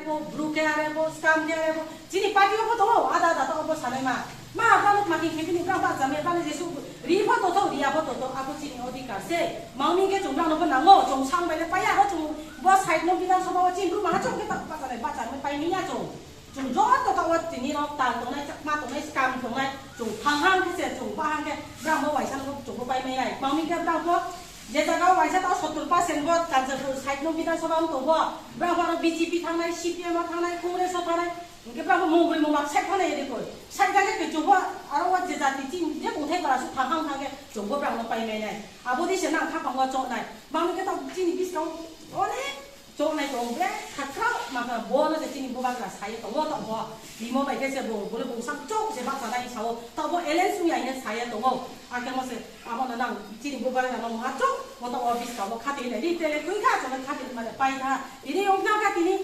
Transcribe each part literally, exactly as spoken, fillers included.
Bo bru ke are bo, scam ke are bo. Chini party o bo tongo, ada ada to obo sanai ma. Ma, bano maki khebini bra ba jame, bano jesu ri pho to to, ri abo to to, abo chini odhikar se. Mangmi ke chung bra no bo nango, chung sang bai le paya ho chung bo side no Bidhan Sabha o chini bru ma ha chung ke ta ba jame, ba jame pai mi ya chung. Chung joto ta o tini rok tal tongnai, chakma tongnai, scam tongnai, chung phang hang ke se, chung ba hang ke, bra bo waisa no chung bo pai mai ai. Mangmi ke bra bo Je jaga o waisa ta sottor percent bo Kanchanpur side no Bidhan Sabha wng tongo, borok aro B J P thangnai, C P M o thangnai, Congress o thangnai, hingke borok mungbrwi mungba side thangnai ede koi. Side jagao khe chwngbo aro o je jati chini je tongthai bara aswk thang thang thang khe chwngbo borok no pai mai nai. Abo di se nang khapang o choknai. Bangni khe tok chini bwskango onek choknai tong ble khakrok mangkha bo no je chini bubagra sai tongo tok bo. Timo bai khe se bo bole bungsa chok se baksa nai sao. Tok bo alliance wngya hine sai tongo. Akhe mo se Amo no nang chini bubagra no muha chuk, mo to office ka mo khati nai ri tele twi kha, chwng khati mane pai kha. Ini ong na ka tini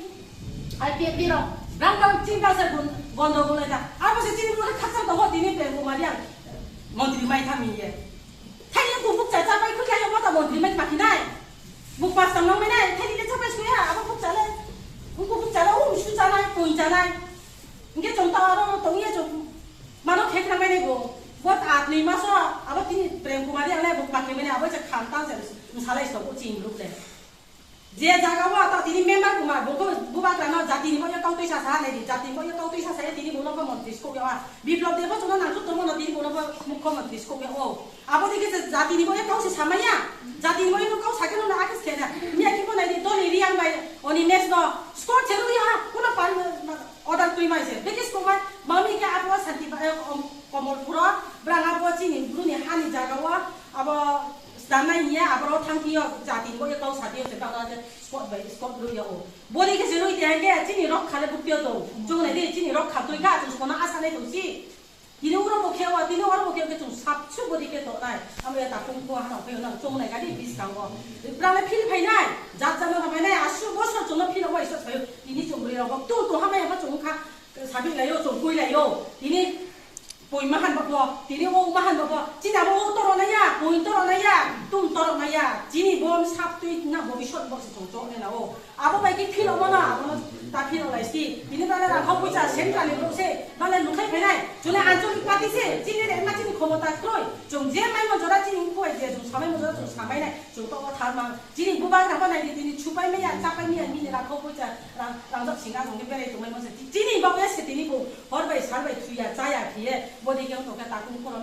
I P F T rok, rang rang chini ka se gun, gondogol ka. Abo se chini bubagra khachang to ho tini pe mo mari ang montri mai kha mi ye. Thai ye buk buk cha cha pai khu kha yo mo to montri mai ma ki nai. Buk pas tang nang mai nai, thai ni le cha pai su ya, abo buk cha le, buk buk cha le, um su cha nai, pun cha nai. Hingke chwng ta aro tong ye chwng mano khe khna mai bo. Bo atni maso abo tini Prem Kumar yang le bo pakhe mene abo je kham ta je salai so bo ching rup le. Je jaga bo ta tini member Kumar bo ko bubagra no jati ni mo ya kau twi sa sa nai di, jati ni mo ya kau twi sa sa ya tini bo no ko montri sko ya. Biplop Deb bo chwng no nang chuk tong no tini bo no ko mukho montri sko ya o. Abo dikhe je jati ni bo ya kau se samaya, jati ni bo ya kau sa khe no na akhe se na. Miya ki bo nai di doni Riang bai oni mes no sko cheru ya ha, kuno pan Order twi mai se, beki sukmai, mami ke abo santi ba, eh, kom-, komol puro, brang abo chini bruni hani jaga o, abo sdanai hiya, abo ro thang kiyo, jati bo ye kau sati yo se, brang abo spot by spot rui ya o. Bori ke se rui te henge, chini rok khale bukti yo to, chung nai di, chini rok kha twi ka, chung sona asa nai to si. Tini oro bo khe o, tini oro bo khe o, khe chung sap su bori ke to nai, amo ya ta kum ko hano khe nang chung nai ka di bis kang o. Brang le phil phai nai, jat jat no phai nai, asu bosor chung no phil o, bai sok sayo, tini chung bori rok, tu tu hamai abo chung kha, Sabi layo, chongkui layo. Tini poi mahan babo, tini o mahan babo. Chini abo o toro naya, poi toro naya, tum toro naya. Chini bom sap tui na bobisot bo se chong chong ne lao. Abo bai ki philo mo na, abo no ta philo lai si. Tini bale ra khau pucha central ni bro se, bale lukhai phainai. Chune anchalik party se, chini re ma chini khomota kroi. Chong je mai mo jora chini khoi je, chong samai mo jora chong samai nai. Chong to ko thar ma. Chini bubagra pha nai di, tini chupai maya, chapai maya, mini rakho poisa, rang, rangjak singa rong ni berai tongmai masa. Chini babo ya se tini bo hor bai sal bai thuya, chaya khiye, bodi khe wngkha takung khoro.